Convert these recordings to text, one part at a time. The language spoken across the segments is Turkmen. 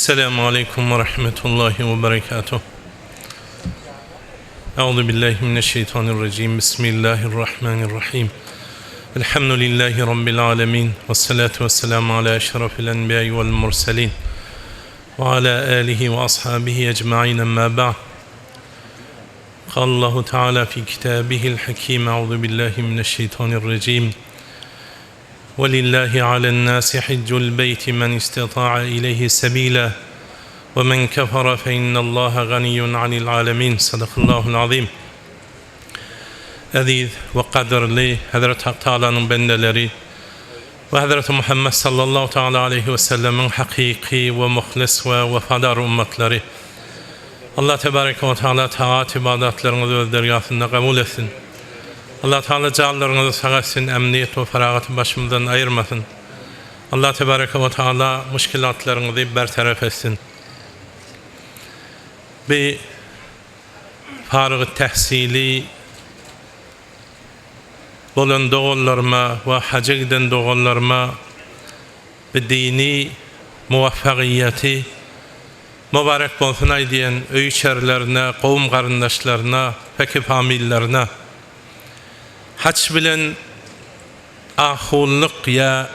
Esselamu aleýkum we rahmetullahi we berekatuh. Euzu billahi mineşşeýtanirrajim. Bismillahirrahmanirrahim. Elhamdülillahi rabbil alamin. Vessalatu vesselamu ala eşrafil enbiya'i vel murselin. Ve ala alihi ve ashabihi ecmaîn. Amma ba'd. Allahu Teala fi kitabihil hakim. Euzu billahi mineşşeytanirracim. Welillahi alen-nasi hiccul beyti men istata'a ileyhi sebila ve men kefere fe innallaha ganiyyun anil alemin. Sadakallahul azim. Eziz we gadyrly Hezreti Hak Taalanyň bendeleri we Hezreti Muhammed sallallahu taala aleýhi we sellemiň hakyky we muhlis we wepadar ummatlary! Allah tebareke we taala taat ybadatlaryňyzy öz dergasynda kabul etsin. Allah Taala janlaryňyzy sag etsin, emniýet we faragaty başymyzdan aýyrmasyn. Allah tebareke we taala muşkilatlaryňyzy bertaraf etsin. Bi farygy tehsili bolan doganlaryma we haja giden doganlaryma bi dini muwaffagyýeti Mübarek bolsun aýdýan öý içerilerine, kowum garyndaşlaryna, peki famillerine. Haç bilen ahunlyk ýa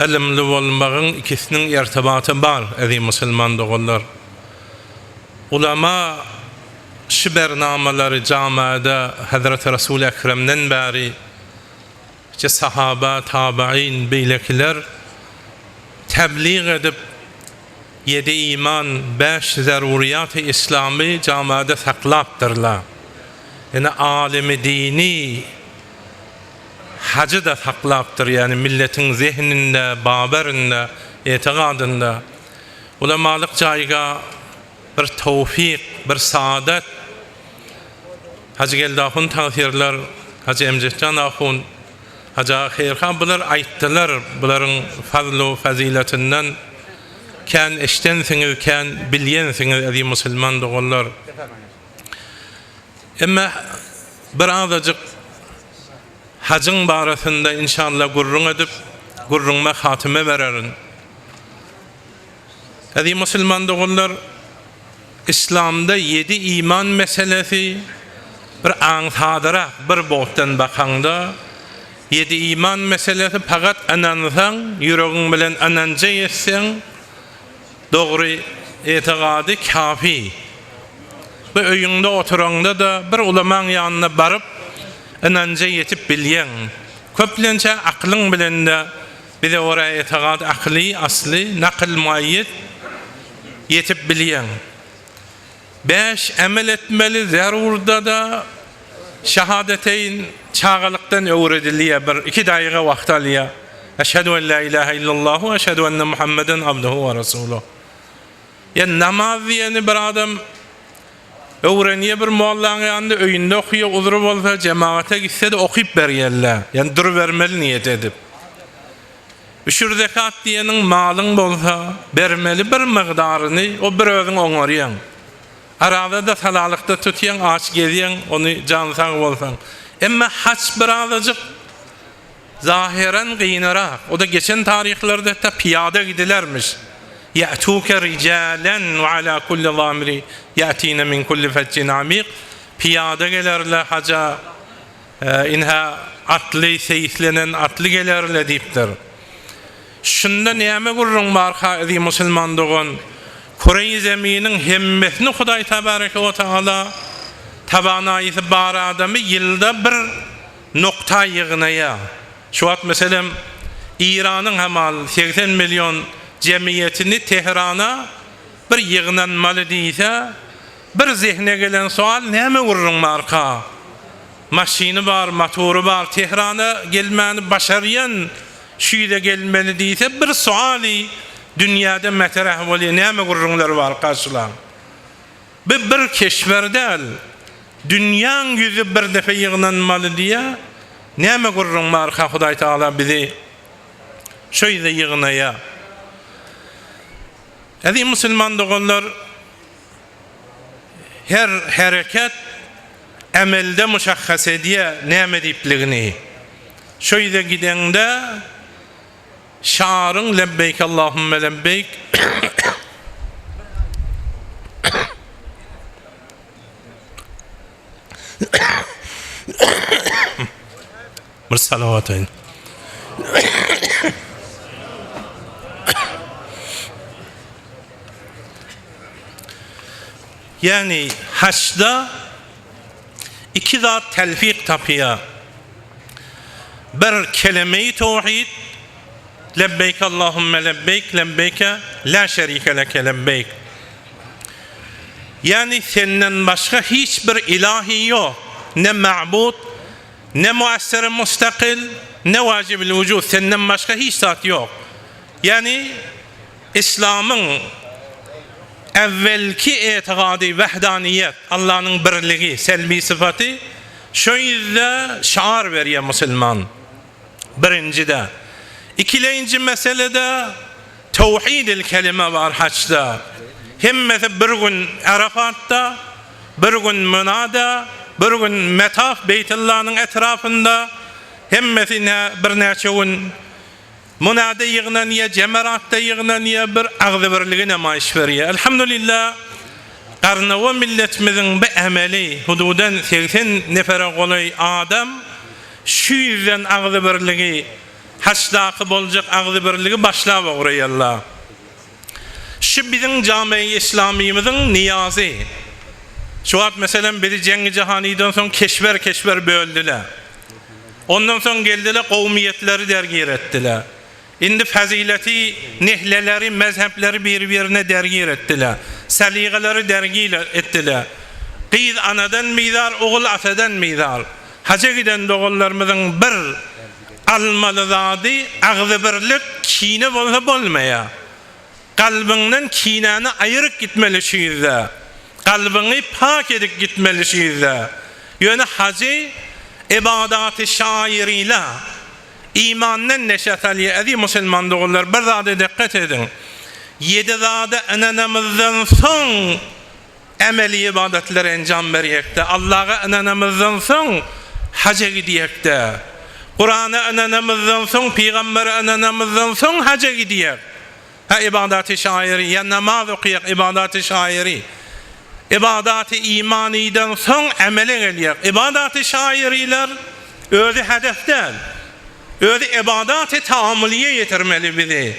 ylymly bolmagyň ikisiniň ertibaty bar eziz musulman doganlar. Ulama şu bernamalary jamaada Hazreti Resul Ekremden bäri işte sahaba, tabain beýlekiler teblig edip Ýedi iman, bäş zaruryýaty yslamy jamada saklapdyrlar. Ýene alymy dini hajy-da saklapdyr, ýagny milletiň zehninde, babarynda, etigadynda. Ulamalyk jaýga bir towfyk, bir saadat. Hajy Geldi ahun tagsyýerler, Hajy Emjetjan ahun, Hajy aga Heýrhan bular aýtdylar, bularyň fazlu faziletinden kän eşdensiňiz, kän bilýensiňiz eziz musulman doganlar. Emma bir azajyk hajyň barasynda inşallah gürrüň edip, gürrüňime hatyma bererin. Eziz musulman doganlar, Yslamda ýedi iman meselesi bir aňsadyrak bir botdan bakaňda, ýedi iman meselesi pagat ynansaň, ýüregiň bilen ynanja ýetseň, dogry etigady kafi. Bu öýüňde oturaňda-da bir ulamaň ýanyna baryp ynanja ýetip bilýäň. Köplenç-ä aklyň bilen-de Bize görä etigat akyly, asly, nakyl muaýýet ýetip bilýäň. Bäş emel etmeli zerurda-da şahadeteýn çagalykdan öwredilýär bir iki daýyga wagt alýar. Eşhedü en la ilahe illallahu eşhedü enne Muhammeden abduhu we resuluh. Ýa namaz diýeni bir adam öwrenýär bir mollaň ýanynda öýünde okaýar uzry bolsa jemagata gitse-de okyp berýärler. Ýani durubermeli niýet edip. Üşür zekat diýeniň malyň bolsa bermeli bir mygdaryny o bir özüň oňarýaň. Arazada salalykda tutýaň aç gezýäň ony jan sag bolsaň. Emma haç birazajyk Zahyran gynarak. O-da geçen taryhlarda hatda pyýada gidilermiş. Ýa'tuke rijalen we ala kulli zamiri ýa'tine min kulli feccin amik. Pyýada gelerler haja, ynha atly, seýislenen atly gelerler diýipdir. Şunda näme gürrüň barka, eziz musulman dogan? Küreýi zeminiň hemmesini Hudaý tabareke we taala tabanaýysy bar adamy ýylda bir nokta ýygnaýar. Şu wagt meselem Eýranyň hamal 80 million jemgyýetini Tehrana bir ýygnanmaly diýse, bir zehne gelen sowal näme gürrüň barka? Maşyny bar, motory bar, Tehrana gelmäni başarýan şu ýere gelmeli diýse bir sowaly dünýäde metereh bolýar, näme gürrüňler barka şulaň? Bu bir keşber däl. Dünýäň ýüzi bir depe ýygnanmaly diýýä. Näme gürrüň barka Hudaý Tagala bizi şo ýüze ýygnaýa. Eziz musulman doganlar, her hereket emelde muşahhas edýä näme diýipligini. Şo ýüze gideňde şaryň lebbeýk Allahümme lebbeýk. Bir salawat aýdyň. Ýagny haçda iki zat telfik tapýar. Bir keleme-i towhid, Lebbeýk Allahümme lebbeýk, lebbeýke la şerike leke lebbeýk. Ýagny senden başga hiç bir ilahi ýok, ne ma'bud, ne muesseri mustakil, ne wajibil wujud, senden başga hiç zat ýok. Ýagny Islamyň äwwelki etigady wehdaniýet, Allanyň birligi, selbi sypaty, şo ýüzde şyar berýär musulman. Birinjide. Ikilenji meselede towhidil kelime bar haçda. Hemmesi bir gün Arafatda, bir gün Münada, bir gün Metaf Beýtullanyň etrapynda, hemmesi nä birnäçe gün Munada ýygnanýar, Jemeratda ýygnanýar, bir agzybirligi nemaýyş berýär. Elhamdülillah, Garnawa milletimiziň bu emeli, hududan 80 nefere golaý adam şu ýüzden agzybirligi, haçdaky boljak agzybirligi başlap ugraýarlar. Şu biziň jame-i islamymyzyň nyýazy. Şu wagt meselem bizi Jeňňi Jahanydan soň keşber-keşber böldüler. Ondan soň geldiler kowumyýetleri dergir etdiler. Indi fazileti, nehleleri, mezhepleri bir-birine dergir etdiler. Seligeleri dergir etdiler. Gyz anadan bizar, ogul atadan bizar. Haja giden doganlarymyzyň bir almaly zady agzybirlik, kine bolsa bolmaýar. Kalbyňdan kinäni aýyryp gitmeli şu ýüzde. Kalbyňy pak edip gitmeli şu ýüzde. Ýöne hajy ibadaty şairila imandan neşet alýar. Eziz musulman doganlar bir zada dikkat ediň. Ýedi zada ynanamyzdan soň Emeli ybadatlara enjam berýäkde, Allaha ynanamyzdan soň haja gidýäkde. Kurana ynanamyzdan soň, pygambere ynanamyzdan soň haja gidýäk. Ha ybadaty şairi, ýa namaz okaýak ybadaty şairi. Ybadaty imanydan soň emele gelýär. Ybadaty şairiler özi hedef däl. Özi ybadaty taamylyýe ýetirmeli bizi.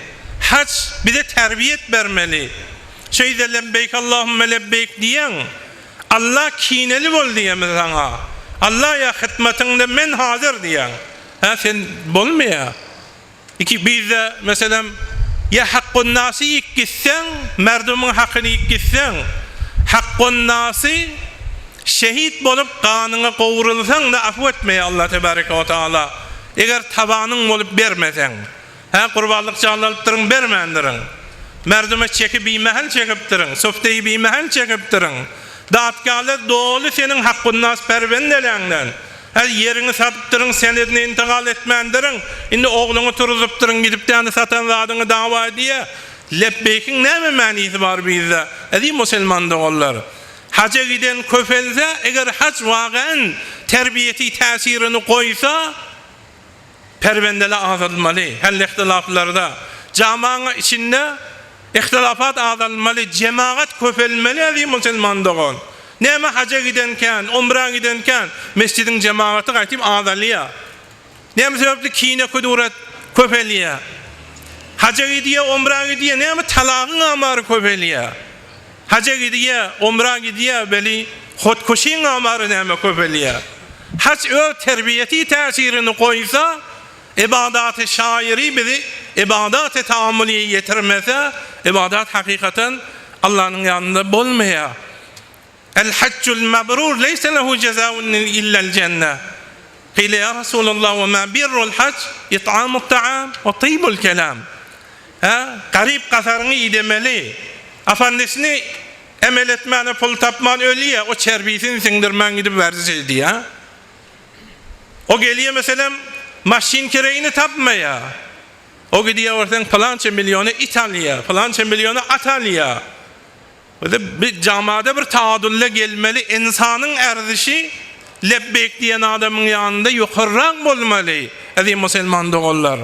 Haç bize terbiýet bermeli. Şeýde lebbeýk Allahümme lebbeýk diýeň, Alla kineli bol diýemiz saňa. Alla ýa hytmatyňda men hazyr diýeň. Hä sen bolmaýa. Iki bizde meselem ýa hakkunnasy iýip gitseň, merdumyň hakyny iýip gitseň, hakkunnasy şehit bolup ganyňa gowrulsaň-da afu etmeýär Allah tebareke we taala. Eger tabanyň bolup bermeseň. Hä, gurbanlyk janly alypdyryň, bermändirin. Merdume çeki bimahal çekipdirin, sufteýi bimahal çekipdirin. Datgahlar doly seniň hakkunnas perbendeleňden. Hä, ýeriňi satypdyryň, senedini intigal etmändirin. Indi ogluňy turuzypdyryň, gidip däni satan zadyňy dawa edýä. Lepbeýkiň näme manysy bar bizde, eziz musulman doganlar? Haja giden köpelse, eger haj wagan terbiýesi täsirini goýsa, Perbendeli azalmaly, hal ihtilaflarda, jamaň içinde ihtilafat azalmaly, jemagat köpelmeli eziz musulman dogan. Näme haja giden kän, umra giden kän, mesjidiň jemagaty gaýtyp azalýar. Näme sebäpli kine kudurat köpelýär. Haja gidýär, umra gidýär, näme talagyň amary köpelýär. Haja gidýär, umra gidýär, weli hotkoşyň amary näme köpelýär. Haç öz terbiýesi täsirini goýsa, ybadaty şairi bizi ybadaty taammulyýe ýetirmese, ybadat hakykatan Allanyň ýanynda bolmaýar. El haccul mabrur leýse lehu jezaun illel jenne. Kyle ýa Resulallah we ma birrul hac it'amut ta'am we tybul kelam. Hä, garyp gasaryňy idemeli. Afandisini emel etmäne pul tapman ölýä, o çerbisini siňdirmän gidip werziş edýä. O gelýä meselem maşyn kireýini tapmaýa. O gidýä görseň pylança milliona it alýa, pylança milliona at alýa. Bir jamada bir tadulla gelmeli, ynsanyň erzişi lebbeýk diýen adamyň ýanynda ýokarrak bolmaly, eziz musulman doganlar.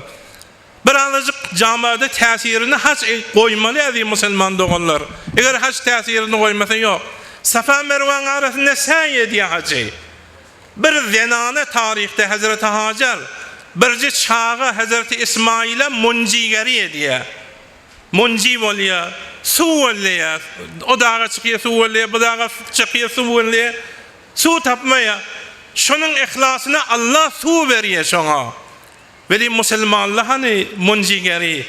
Birazajyk jamada täsirini haç goýmaly eziz musulman doganlar. Eger haç täsirini goýmasa ýok. Safa Merwaň arasynda säý edýär hajy. Bir zenana taryhda Hezreti Hajar. Birje çaga Hezreti Ismaila munjigeri edýär. Munji bolýar, suw gözleýär. O daga çykýar, suw gözleýär, bu daga çykýar, suw gözleýär. Suw tapmaýar. Şonuň yhlasyna Allah suw berýär şoňa. Weli musulmanlar hany munjigeri?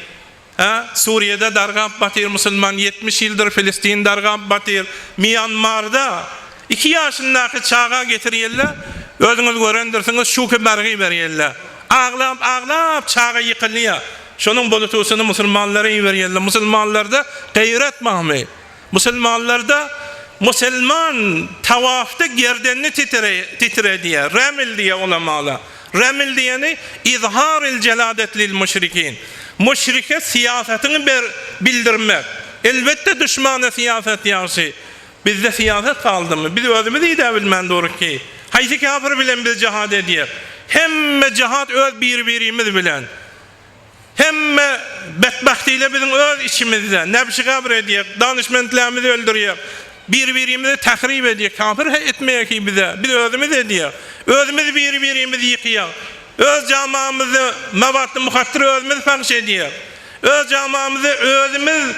Hä? Suriýede dargap batyr musulman, 70 ýyldyr Filistin dargap batyr. Mýanmarda iki ýaşyndaky çaga getirýärler, özüňiz görendirsiňiz, şuki bargy berýärler. Aglap, aglap çaga ýykylýar. Şonuň bolutusyny musulmanlara iberýärler. Musulmanlarda gaýrat barmy? Musulmanlarda musulman tawafda gerdenini titredýär. Reml diýýär ulamalar. Reml diýeni izharil jeladet lil müşrikin. Müşrike syýasatyňy ber bildirmek. Elbetde duşmana syýasat ýagşy. Bizde syýasat galdymy? Biz özümiz idäbilmän duruk ki. Haýsy kafir bilen biz jihad edýäk? Hemme jihad öz bir-birimiz bilen. Hemme betbagtile biziň öz içimizde. Nebşi gabr edýäk, danyşmentlerimizi öldürýäk, bir-birimizi tahrip edýäk. Kafir etmeýär ki bize, biz özümiz edýäk. Özümiz bir-birimizi ýykýak. Öz jamamyzda mabatly muhatdyr özümiz pahş edýäk. Öz jamamyzda özümiz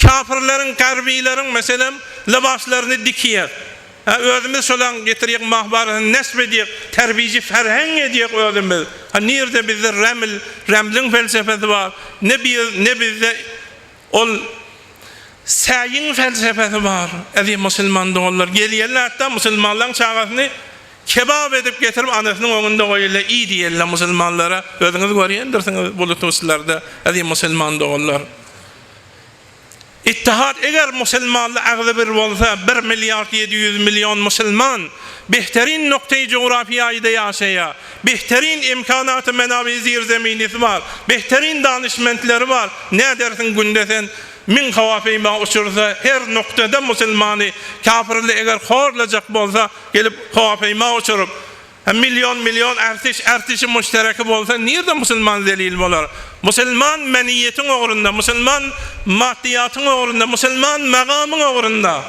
kafirleriň, garbylaryň, meselem, lybaslaryny dikýäk. Hä, özümiz şolaň getirýek mahbarasyny nesp edýek, terbiji ferheng edýek özümiz. Ha, nirde bizde reml, remliň felsefesi bar, ne bir, ne bizde ol säýiň felsefesi bar. Eziz musulman doganlar, gelýärler hatda musulmanlaryň çagasyny kebap edip getirip anasynyň öňünde goýýarlar, iý diýýärler musulmanlara. Özüňiz görýändirsiňiz bluetoothlarda, eziz musulman doganlar. Ittihat eger musulmanly agzybir bolsa bir milliard 700 million musulman behterin nokteýi jografiýaýyda ýaşaýar, behterin imkanaty menabi zirzeminisi bar, behterin danyşmentleri bar, nädersiň günde sen müň howapeýma uçursa her noktada musulmany kafirli eger horlajak bolsa gelip howapeýma uçuryp Million million ärtiş ärtişi muştereki bolsa nirde musulman zelil bolar? Musulman meniýetiň ugrunda, musulman maddyýatyň ugrunda, musulman magamyň ugrunda.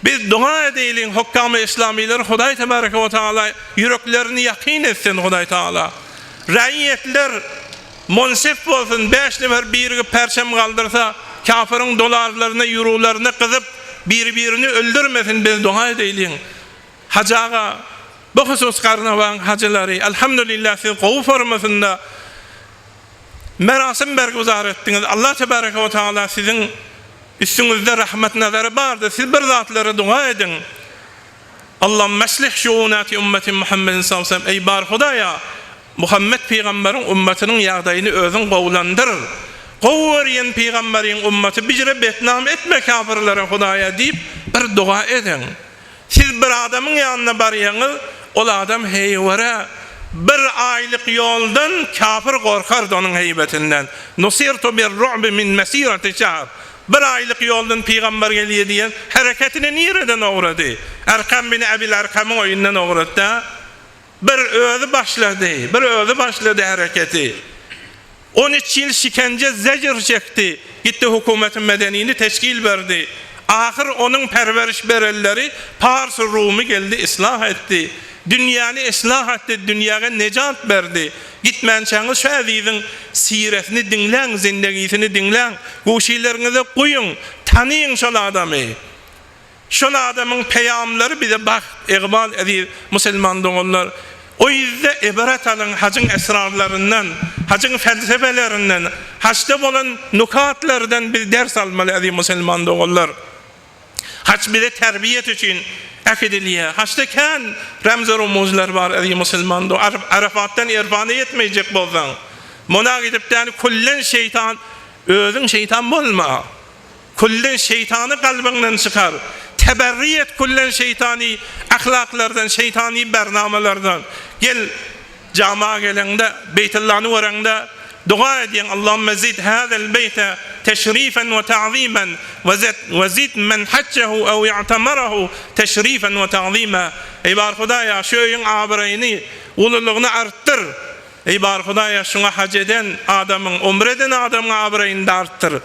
Biz doga edeýliň hukgamy islamylar Hudaý tebareke we taala ýüreklerini ýakyn etsin Hudaý taala. Raýyetler munsif bolsun bäş nefer birigip perçem galdyrsa kafyryň dolarlaryna ýurularyna gyzyp biri birini öldürmesin biz doga edeýliň. Hajy aga, bu husus Garnawaň hajylary, Elhamdülillah siz gowy formasynda merasym berguzar etdiňiz. Allah tebareke we taala siziň üstüňizde rahmet nazary bardyr. Siz bir zatlara doga ediň. Allahümme eslih şuunati ümmeti Muhammedin sallallahu aleyhi ve sellem. Eý bar Hudaýa, Muhammet pygamberiň ümmetiniň ýagdaýyny özüň gowulandyr. Gowy görýän pygamberiň ümeti bijire betnam etme kafirlere Hudaýa diýip bir doga ediň. Siz bir adamyň ýanyna barýaňyz, ol adam heýwere, bir aýlyk ýoldan kafir gorkardy onuň heýbetinden. Nusirtu bir-ru'bi min mesirati şehr. Bir aýlyk ýoldan pygamber gelýär diýen hereketini nireden ogrady? Erkam bin Ebil Erkamyň öýünden ogrady-da. Bir özi başlady, bir özi başlady hereketi. 13 ýyl şikence zejr çekdi, gitdi hökümeti medenini teşkil berdi. Ahyr onuň perweriş berenleri Pars Rumy geldi islah etdi. Dünýäni islah etdi, dünýäge nejat berdi. Gitmänçäňiz şu eziziň siresini diňläň, zindegisini diňläň, guşileriňize guýuň, tanyň şol adamy. Şol adamyň peýamlary bize bagt, egbal eziz musulman doganlar. O ýüzde ibret alyň hajyň esrarlaryndan, hajyň felsepelerinden, hajda bolan nukatlardan biz ders almaly eziz musulman doganlar. Haj bize terbiýet üçin äkidilýär. Hajda kän remz-rumuzlar bar eziz musulman dogan. Arafatdan Irfana ýetmejek bolsaň, muna gidip däl küllen şeýtan, özüň şeýtan bolma. Küllen şeýtany kalbyňdan çykar. Teberri et küllen şeýtany ahlaklardan, şeýtany bernamalardan. Gel, jama geleňde, Beýtullany göreňde doga edýäň, Allahümme zid hazel beýte teşrifen we ta'zimen we zid men hajjehu ew i'temerahu teşrifen we ta'zima. Eý bar Hudaýa, şu öýüň abraýyny, ululygyny artdyr. Eý bar Hudaýa, şuňa haj eden adamyň, umre eden adamyň abraýyny-da artdyr.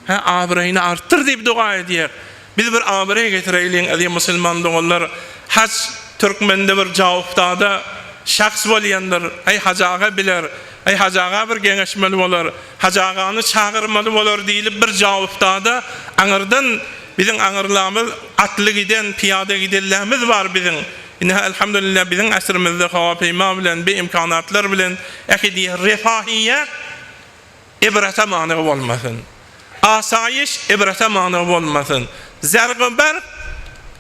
Hä, abraýyny artdyr diýip doga edýär. Biz bir abraý getireýliň, eziz musulman doganlar. Haj türkmende bir jawfdada. şahs bolýandyr, aý Hajy aga biler, aý Hajy aga bir geňeşmeli bolar, Hajy agany çagyrmaly bolar diýlip bir jawupdada aňyrdan biziň aňyrlamyz atly giden, pyýada gidenlerimiz bar biziň. Ine elhamdülillah biziň äsrimizde howapeýma bilen, bi imkanatlar bilen ähli refahiýet ibrete many bolmasyn. Asaýyş ibrete many bolmasyn. Zerg-u-berk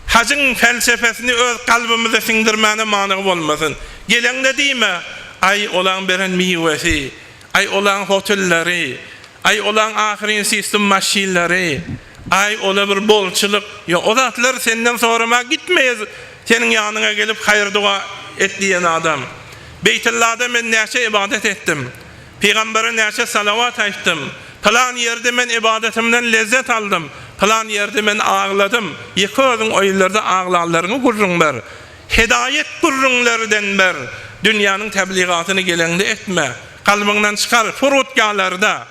hajyň felsefesini öz kalbymyza siňdirmäne many bolmasyn. Geleňde diýme, Aý, olaň beren miwesi, aý, olaň hotelleri, aý, olaň ahyryn sistem maşynlary, aý, ola bir bolçulyk. Ýok, o zatlar senden sorama gitmeýär seniň ýanyňa gelip haýyr-doga et diýen adam. Beýtullada men näçe ybadat etdim. Pygambere näçe salawat aýtdym. Pylan ýerde men ybadatymdan lezzet aldym. Pylan ýerde men agladym. Ýeke özüň o ýyllerde aglanlaryňy gürrüň ber. Hedaýet gürrüňlerden ber. Dünýäniň tebligatyny geleňde etme. Kalbyňdan çykar. Furutgalarda,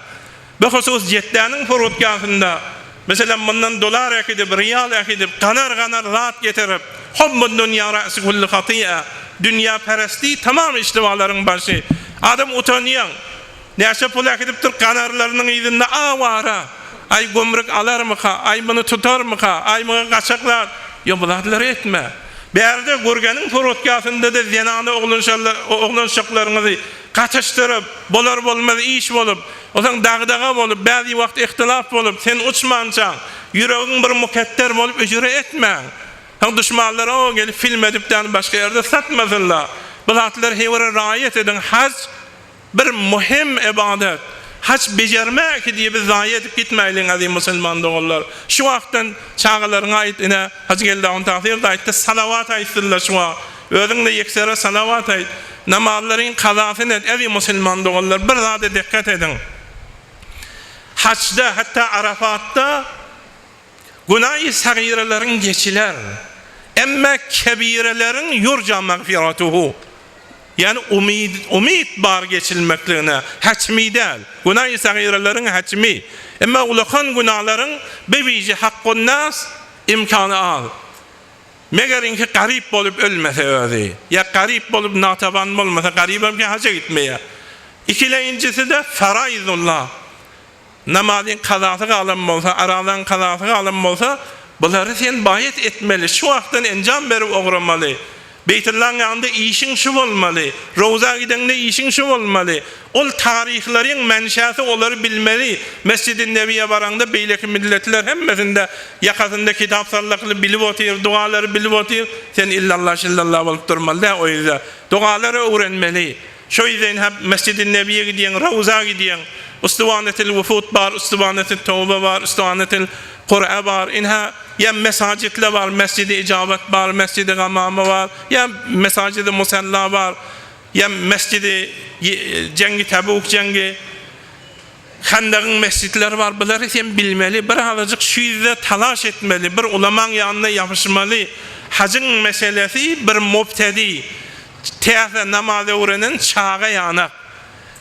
behusus Jetdäniň furutgasynda, meselem, mundan dolar äkidip, rial äkidip, ganar-ganar zat getirip, Hubbud-dunýa ra'su kulli haty'a, Dünýäperestlik tamam iştibalaryň başy. Adam utanýaň. Näçe pul äkidipdir ganarlarynyň yzynda awara. Aý gümrük alarmyka, aý muny tutarmyka, aý muňa gaçak zat. Ýok bu zatlary etme. Bärde Gürgeniň furutgasynda-da zenana oglanşaklaryňyzy gatyşdyryp, bolar-bolmaz iş bolup, onsoň dag-daga bolup, bäzi wagt ihtilaf bolup, sen uçmançaň, ýüregiň bir muketder bolup üjre etmäň. Soň duşmanlar o gelip film edip däl başga ýerde satmasynlar. Bu zatlar hewre raýat ediň haj bir muhim ybadat. Haj bejerme ki diýip biz zaýa edip gitmäýliň aziz musulman doganlar. Şu wagtdan çagalaryňa aýt ine Hajy Geldi Tahyr da aýtdy salawat aýtsynlar şu wagt. Özüň-de ýeksere salawat aýt. Namazlaryň kazasyny et aziz musulman doganlar bir zada dikkat ediň. Hajda hatda Arafatda Günaýy sagyralaryň geçiler, emma kebireleriň ýurja magfiratuhu, ýagny umyt, umyt bar geçilmekligine, hatmi däl, günaýy sagyralaryň hatmi, emma ulakan günalaryň bewije hakkunnas imkany az. Megeriňki garyp bolup ölmese özi, ýa garyp bolup nataban bolmasa, garybam ki haja gitmeýär. Ikilenjisi-de faraizullah. Namazyň kazasy galan bolsa, arazaň kazasy galan bolsa, bulary sen baýat etmeli, şu wagtdan enjam berip ugramaly. Beýtullaň ýanynda işiň şu bolmaly, Rowza gideňde işiň şu bolmaly. Ol taryhlaryň menşäsi olary bilmeli. Mesjidi Nebiýe baraňda beýleki milletler hemmesinde ýakasynda kitap sallakly bilip otyr, dugalary bilip otyr, sen illallah şillallah bolup durmaly däl o ýerde. Dogalary öwrenmeli. Şo ýüzeýin hä Mesjidi Nebiýe gidýäň, Rawza gidýäň. Ustuwanetil Wufud bar, Ustuwanetil Towbe bar, Ustuwanetil Kur'a bar. Inhä ýa mesajitler bar, Mesjidi Ijabat bar, Mesjidi Gamama bar, ýa Mesajidi Musalla bar, ýa Mesjidi Jeňgi Tebuk jeňgi. Handagyň mesjitleri bar, bulary sen bilmeli, bir azajyk şu ýüzde talaş etmeli, bir ulamaň ýanyna ýapyşmaly. Hajyň meselesi bir mubtedi, täze namaz öwrenen çaga ýanak.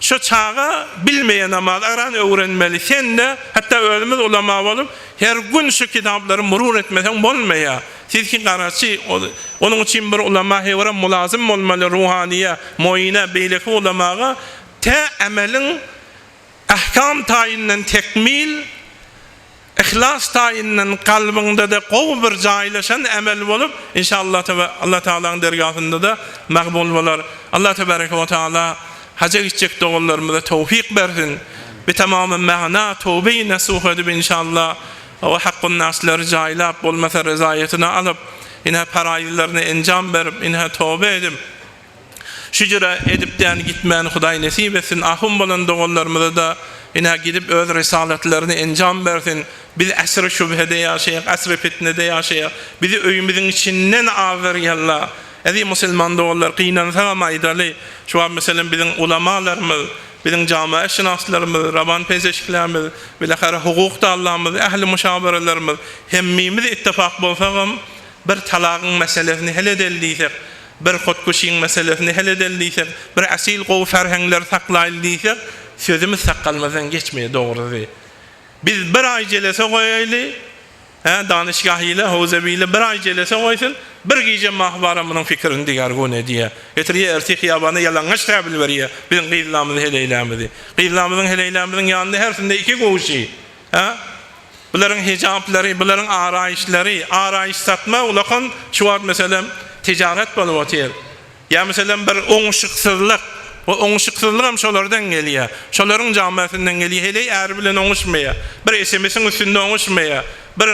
Şo çaga bilmeýär namaz, aran öwrenmeli. Sen-de, hatda özümiz ulama bolup, her gün şu kitaplary murur etmeseň bolmaýar. Siz ki garaçy, onuň üçin bir ulama hewra mulazym bolmaly, ruhanyýa, moýina, beýleki ulamaga Tä emeliň ahkam taýyndan tekmil, yhlas taýyndan kalbyňda-da gowy bir jaýlaşan emel bolup, inşallah Allah Tagalaň dergahynda-da magbul bolar. Allah tebareke we taala haja gitjek doganlarymyza towfyk bersin. Bi tamamy magna towbe-i nasuh edip inşallah o hakkun naslary jaýlap, bolmasa rezaýatyny alyp, ine paraýyzlaryny enjam berip, ine toba edip, Şu jüre edipdän gitmäni Hudaý nesip etsin ahun bolan doganlarymyzada ine gidip öz risalatlaryny enjam bersin biz asry şübhede ýaşaýak asry fitnede ýaşaýak bizi öýümiziň içinden azdyrýarlar eziz musulman doganlar gynansagam aýdaly şu wagt meselem biziň ulamalarymyz biziň jamaeşynaslarymyz raban pezeşklerimiz bilahara hukuk dallamyz ähli muşawerelerimiz hemmimiz ittifak bolsagam bir talagyň meselesini hel edeli diýsek Bir hutguşyň meselesini hel edeli diýsek, bir asyl gowy ferheňleri saklaýly diýsek, sözümiz sakgalymyzdan geçmeýär dogrusy. Biz bir aý jelese goýaýly, Hä, danyşgah ile, howzebi ile bir aý jelese goýsun, bir gije mahwara munuň pikirini digargun edýä. Getirýä ertir hyýabana ýalaňaç täbil berýä biziň gyzlamyzy heleýlämizi. Gyzlamyzyň heleýlämiziň ýanynda hersinde iki guşy. Hä? Bularyň hijaplary, bularyň araýyşlary, araýyş satma ulakan şu wagt meselem tijaret bolup otyr. Ýa meselem bir oňuşyksyzlyk, bu oňuşyksyzlygam şolardan gelýär. Şolaryň jamesinden gelýär. Heleý äri bilen oňuşmaýar. Bir SMS-iň üstünde oňuşmaýar. Bir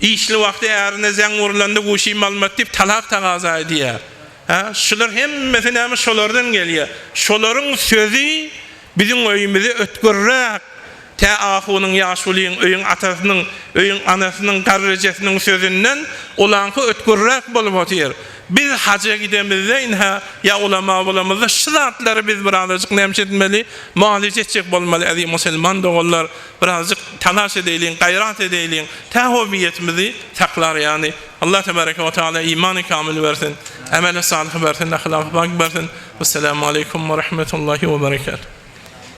işli wagty ärine zeň urlanda guşym almady diýip talak tagaza edýär. Hä? Şular hemmesi näme şolardan gelýär. Şolaryň sözi biziň öýümize ötgürräk Tä ahunyň, ýaşulyň, öýüň atasynyň, öýüň anasynyň, garryjesiniň sözünden olaňky ötgürräk bolup otyr. Biz haja gidemizde ynha, ýa ulama bolamyzda şu zatlary biz birazajyk näme etmeli, mualyja etjek bolmaly eziz musulman doganlar, birazajyk talaş edeýliň, gaýrat edeýliň, tä howiýetimizi saklar ýaly. Allah tebareke we taala imany kamil bersin, emeli salyh bersin, ahlaky pak bersin. Wesselamu aleýkum we rahmetullahi we berekatuh.